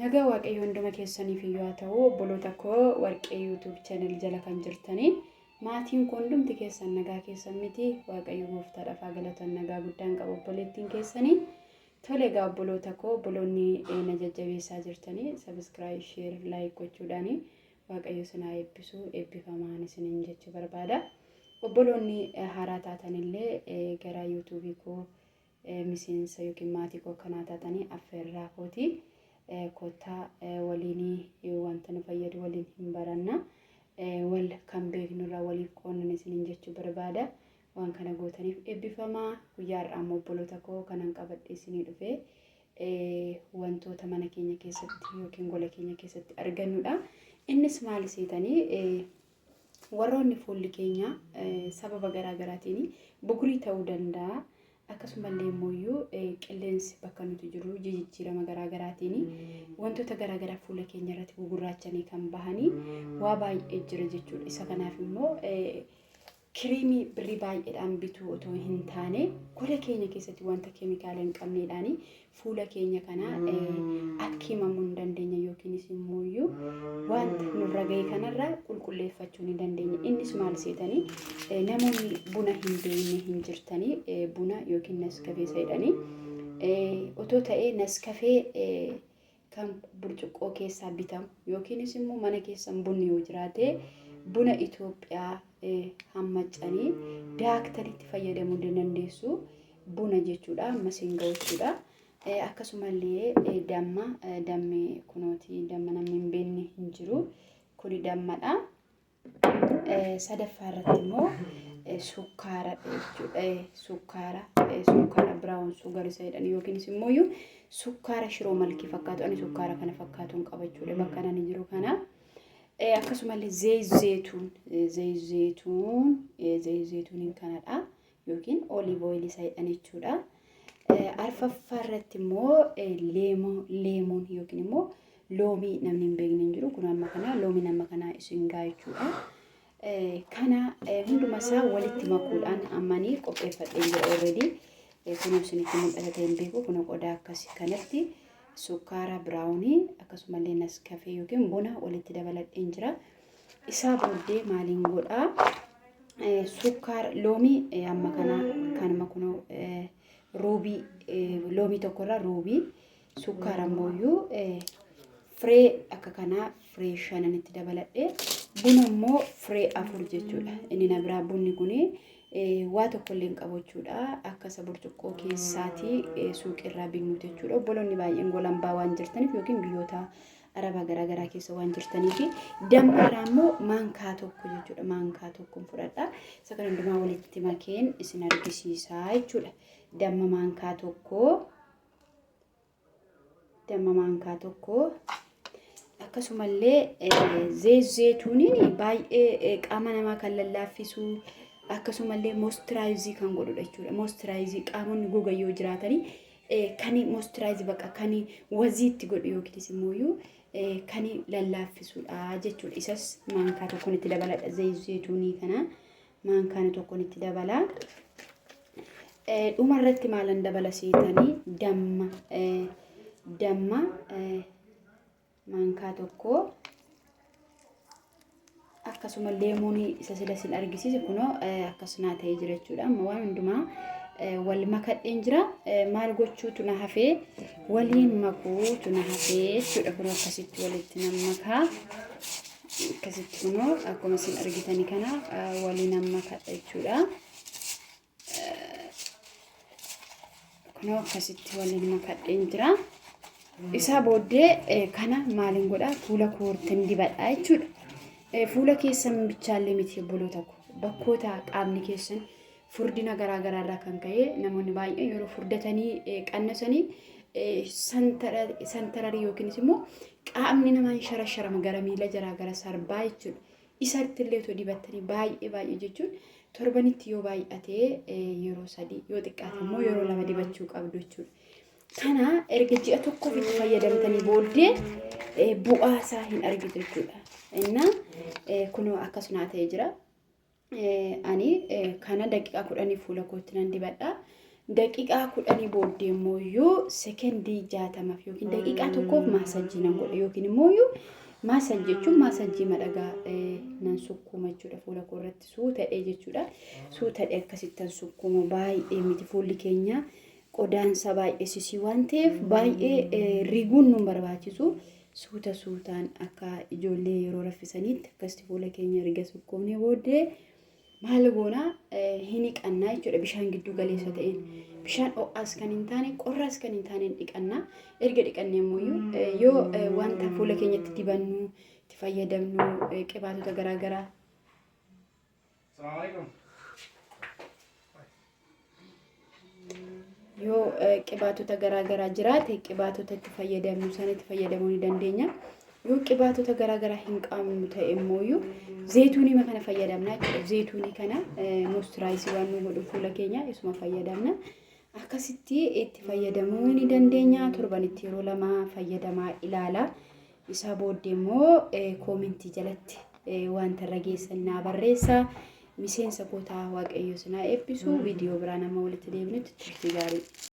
Nagaa Waaqayyo hunduma keessaniif iyyuu haa ta'u. Obboloota koo Warqee YouTube channel jala kan jirtanii maatiin koo hundumti keessan nagaa keessan miti. Waaqayyo gooftaadhaaf haa galatan, nagaa guddaan qaba obboleettiin keessanii. Tole egaa obboloota koo, obboloonni na jajjabeessaa jirtanii subscribe, share, like gochuudhaani Waaqayyo isin haa eebbisu, eebbifamaan isiniin jechuu barbaada. Obboloonni haaraa taatanillee gara YouTube koo miseensa yookiin maatii koo akkanaa taatanii affeerraa kooti. Kottaa waliin wanta nu fayyadu waliin hin baranna. Wal kan beeknurraa waliif qoonnan isiniin jechuu barbaada. Waan kana gootaniif eebbifamaa. Guyyaa har'aa immoo obboloota koo kanan qabadhee isinii dhufe wantoota mana keenya keessatti yookiin gola keenya keessatti argannudha. Innis maal seetanii, warroonni fuulli keenya sababa garaa garaatiin bugurii ta'uu danda'a. Akkasumallee immoo qilleensi bakka nuti jirru jijjiirama garaa garaatiin wantoota garaa garaa fuula keenya irratti gugurraachanii kan bahanii waa baay'ee jira jechuudha. Isa kanaaf immoo kiriimii birrii baay'eedhaan bituu otoo hin taane, gola keenya keessatti wanta keemikaala hin qabneedhaan fuula keenya kana akka himamuu hin dandeenya yookiinis immoo wanta nurra ga'e kanarraa qulqulleeffachuu ni dandeenya. Innis maal seetanii, namoonni buna hin beekne hin jirtanii, buna yookiin naskafee jedhanii otoo ta'ee, naskafee kan burcuqqoo keessaa bitamu yookiinis immoo mana keessan bunni yoo jiraate, buna Itoophiyaa hammacanii daaktanitti fayyadamuu ni dandeessu. Buna jechuudha, amma siin ga'u jechuudha. Akkasumallee damma, dammi kunooti, damma namni hin beekne hin jiru. Kuni dammadha. Sadaffaa irratti immoo sukkaara jechuudha. Sukkaara brown sugar isa jedhan yookiinis immoo sukkaara shiroo malkii fakkaatu, ani sukkaara kana fakkaatuun qaba jechuudha bakka ani jiru kana. Akkasumallee zeetuun zeetuun zeetuun kanadha yookiin olive oil isa jedhan jechuudha. Arfaffaa irratti immoo lemon yookiin immoo loomii namni hin beekne hin jiru. Kun amma kana loomiin amma kana isin gaa jechuudha. Kana hunduma isaa walitti makuudhaan ammanii qopheeffadhee jira already. Kun isinitti mul'ata ta'e hin beeku. Kun qodaa akkasii kanatti sukkaara brownii akkasumallee naskafee yookiin buna walitti dabaladheen jira. Isaa booddee maaliin godhaa? Sukkaara, loomii amma kana kanuma kunoo ruubii loomii tokkorraa ruubii, sukkaara ammoo firee akka kanaa firee shananitti dabaladhee, buna immoo firee afur jechuudha. Inni na biraa bunni kuni waa tokko illee hin qabu jechuudha. Akka isa burcuqqoo keessaatii suuqirraa binnuuti jechuudha. Obboloonni baay'een golambaa waan jirtaniif yookiin biyyoota Arabaa garaagaraa keessa waan jirtaniif, damma irraa immoo maankaa tokko jechuudha. Maankaa tokko fudhadha. Isa kana hundumaa walitti makeen isin argisiisaa jechuudha. Damma maankaa tokko, damma maankaa tokko, akkasumallee zeetuuniin baay'ee qaama namaa kan lallaaffisu, akkasumallee moisturize kan godhudha jechuudha. Moisturize qaamonni goga yoo jiraatanii kan moisturize baqa kan waziitti godhu yookiinis immoo kan lallaaffisudha jechuudha. Isas maankaa tokkoon itti dabaladha. Zeetuunii kana maankaan tokkoon itti dabala. Dhumarratti maalan dabala seetanii, damma maankaa tokko, akkasuma leemuunii isa sila isin argisiise kunoo akkasumaa ta'ee jira jechuudha. Amma waan hundumaa wal makadheen jira. Maal gochuutu na hafee? Waliin makuutu na hafee jechuudha. Kunoo akkasitti walitti nan makaa. Akkasitti kunoo akkuma isin argitanii kana waliin nan makadha jechuudha. Kunoo akkasitti waliin makadheen jira. Isaa booddee kana maaliin godhaa? Fuula koortin dibadhaa jechuudha. Fuula keessan bichaallee miti obboloota koo. Bakkoota qaamni keessan furdina garaa garaa irraa kan ka'e, namoonni baay'een yeroo furdatanii qannasanii santararii yookiinis immoo qaamni namaa hin sharasharama gara miila jaraa gara sarbaa jechuudha. Isatti illee otoo dibattanii baay'ee baay'ee jechuun torbanitti yoo baay'atee yeroo sadii, yoo xiqqaate immoo yeroo lama dibachuu qabdu jechuudha. Kana erga ji'a tokkoof itti fayyadamtanii booddee bu'aa isaa hin argitu jechuudha. Innaa kunoo akkasuma ta'ee jira. Ani kana daqiiqaa 10 fuula kootti nan dibadha. Daqiiqaa 10 booddee immoo iyyuu sekendii 60f yookiin daqiiqaa tokkoof maasajjii nan godha yookiin immoo iyyuu maasaj jechuun maasajjii madhagaa nan sukkuuma jechuudha fuula koo irratti suutadhee jechuudha. Suutadhee akkasittan sukkuuma baay'ee miti fuulli keenya qodaansa baay'ee sisii waan ta'eef baay'ee riguun nun barbaachisu. Suuta suutaan akka ijoollee yeroo raffisaniitti akkasitti fuula keenya riga sukkuumnee booddee maal goona hin dhiqannaa jechuudha bishaan gidduu galeessa ta'een. Bishaan ho'aas kan hin taane qorraas kan hin taane dhiqannaa. Erga dhiqannee immoo yoo wanta fuula keenyatti dibannu itti fayyadamnu qibaatota garaagaraa Assalamu alaikum. Yoo qibaatota garaa garaa jiraate qibaatota itti fayyadamnu sana itti fayyadamuu ni dandeenya. Yoo qibaatota garaa garaa hin qabnu ta'e immoo zeetuunii kana fayyadamna jechuudha. Zeetuunii kana moisturize waan nu godhu fuula keenya isuma fayyadamna. Akkasitti itti fayyadamuu ni dandeenya. Torbanitti yeroo lama fayyadamaa ilaala. Isaa booddee immoo koomentii jalatti wanta irra geessan naa barreessaa. Miseensa koo ta'aa Waaqayyo isin haa eebbisu. Viidiyoo biraa nama walitti deebinutti turtii gaarii.